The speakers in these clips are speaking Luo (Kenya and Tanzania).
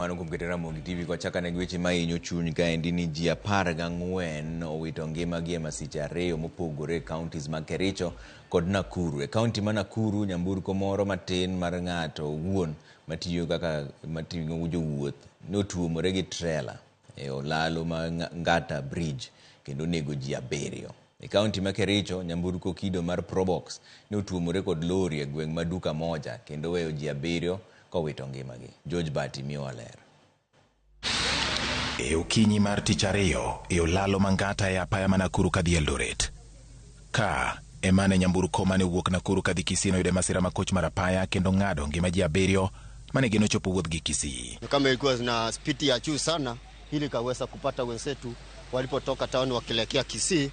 Mano kuom keto Ramogi TV kwachako gi weche mahinyo chuny kaendi ni ji 14 owito ngimagi e masiche ariyo mopogore e counties mag Kericho kod Nakuru. E kaunti ma Nakuru, nyamburko moro matin mar ng'ato owuon matiyo kaka mating'o jowuoth notuomore gi trela e olalo ma Ngata Bridge kendo onego ji abiriyo. E kaunti ma Kericho, nyamburko kido mar Probox ne otuomore kod lori e gweng' ma Duka Moja kendo weyo ji abiriyo kowito ngimagi. George Bati miyowa ler. E okinyi mar tich ariyo e olalo ma Ngata e apaya ma Nakuru kadhi Eldoret. Ka ema ne nyamburko mane owuok Nakuru kadhi Kisii noyude masira makoch mar apaya kendo ng'ado ngima ji abiriyo mane geno chopo wuodhgi Kisii. Kama ilikuwa na spidi ya juu sana, ili kaweza kupata wenzetu walipotoka town wakielekea Kisii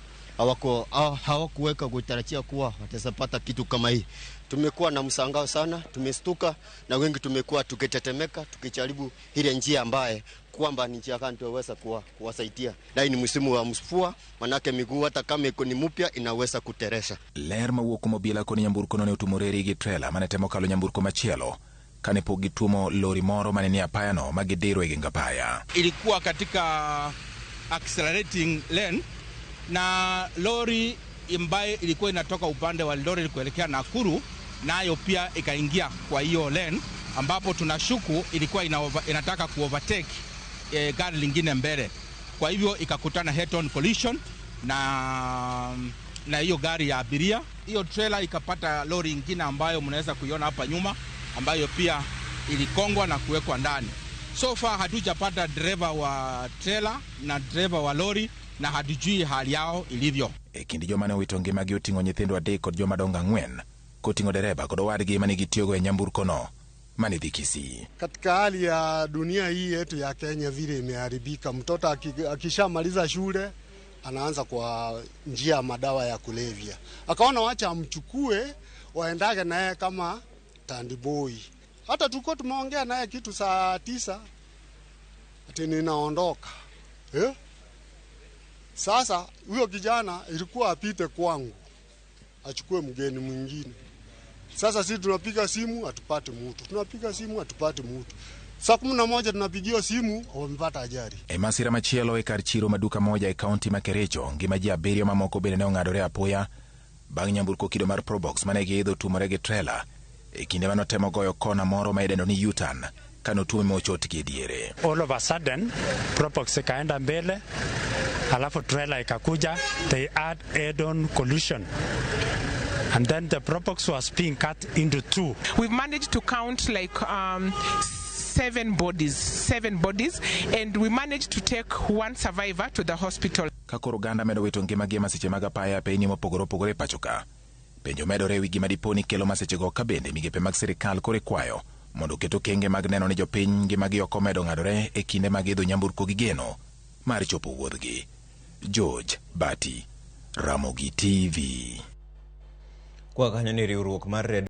hawakuweka kutarajia kuwa wataweza kitu kama hii. Tumekuwa na msangao sana, tumestuka na wengi tumekuwa tukitetemeka tukijaribu ile njia ambaye kwamba ni njia gani tuweza kuwasaidia. Na hii ni msimu wa mvua, manake miguu hata kama iko ni mpya inaweza kuteresha. Ler mawuok kuom obila koni nyamburko no ne otuomore gi trela mane temo kalo nyamburko machielo kane pok gituomo lori moro mane ni apaya no ma gidiro e geng apaya. Ilikuwa katika accelerating lane na lori ambaye ilikuwa inatoka upande wa Eldoret kuelekea Nakuru nayo pia ikaingia kwa hiyo lane, ambapo tunashuku ilikuwa inataka kuovertake gari lingine mbele, kwa hivyo ikakutana head on collision na hiyo gari ya abiria. Hiyo trailer ikapata lori ingine ambayo mnaweza kuiona hapa nyuma, ambayo pia ilikongwa na kuwekwa ndani. So far hatujapata dereva wa trailer na dereva wa lori na hatujui hali yao ilivyo. E kind joma ne owito ngimagi oting'o nyithindo adek kod joma dongo ang'wen koting'o dereba kod owadgi mane gitiyogo e nyamburko no mane dhi Kisii. Katika hali ya dunia hii yetu ya Kenya vile imeharibika, mtoto akishamaliza shule anaanza kwa njia ya madawa ya kulevya, akaona wacha amchukue waendage naye kama tandiboi. Hata tulikuwa tumeongea naye kitu saa 9 ati ninaondoka eh? Sasa huyo kijana ilikuwa apite kwangu achukue mgeni mwingine. Sasa sisi tunapiga simu hatupati mtu, tunapiga simu hatupati mtu. Saa 11 tunapigiwa simu wamepata ajali. E masira machielo e kar chiro ma Duka Moja e kaunti ma Kericho, ngima ji abiriyo mamoko bende ne ong'adore apoya bang' nyamburko kido mar Probox mane giidho tuomore gi trela e kinde manotemo goyo kona moro ma idendo ni U-turn kanotuome mochotgi e diere. All of a sudden Probox ikaenda mbele, alafu trailer ikakuja, they had head-on collision and then the Probox was being cut into two. We've managed to count like seven bodies, and we managed to take one survivor to the hospital. Ka koro oganda medo wito ngimagi e masiche mag apaya e apeyni mopogore opogore e pacho ka, penjo medore e wi gima dipo ni kelo masichego ka bende migepe mag sirikal koro ikwayo mondo oket okenge mag neno ni jopiny ngimagi ok omedo ng'adore e kinde mag idho nyamburko gi geno mar chopo wuodhgi. George Bati, Ramogi TV. Kwa kanyo ni riwruok mar Red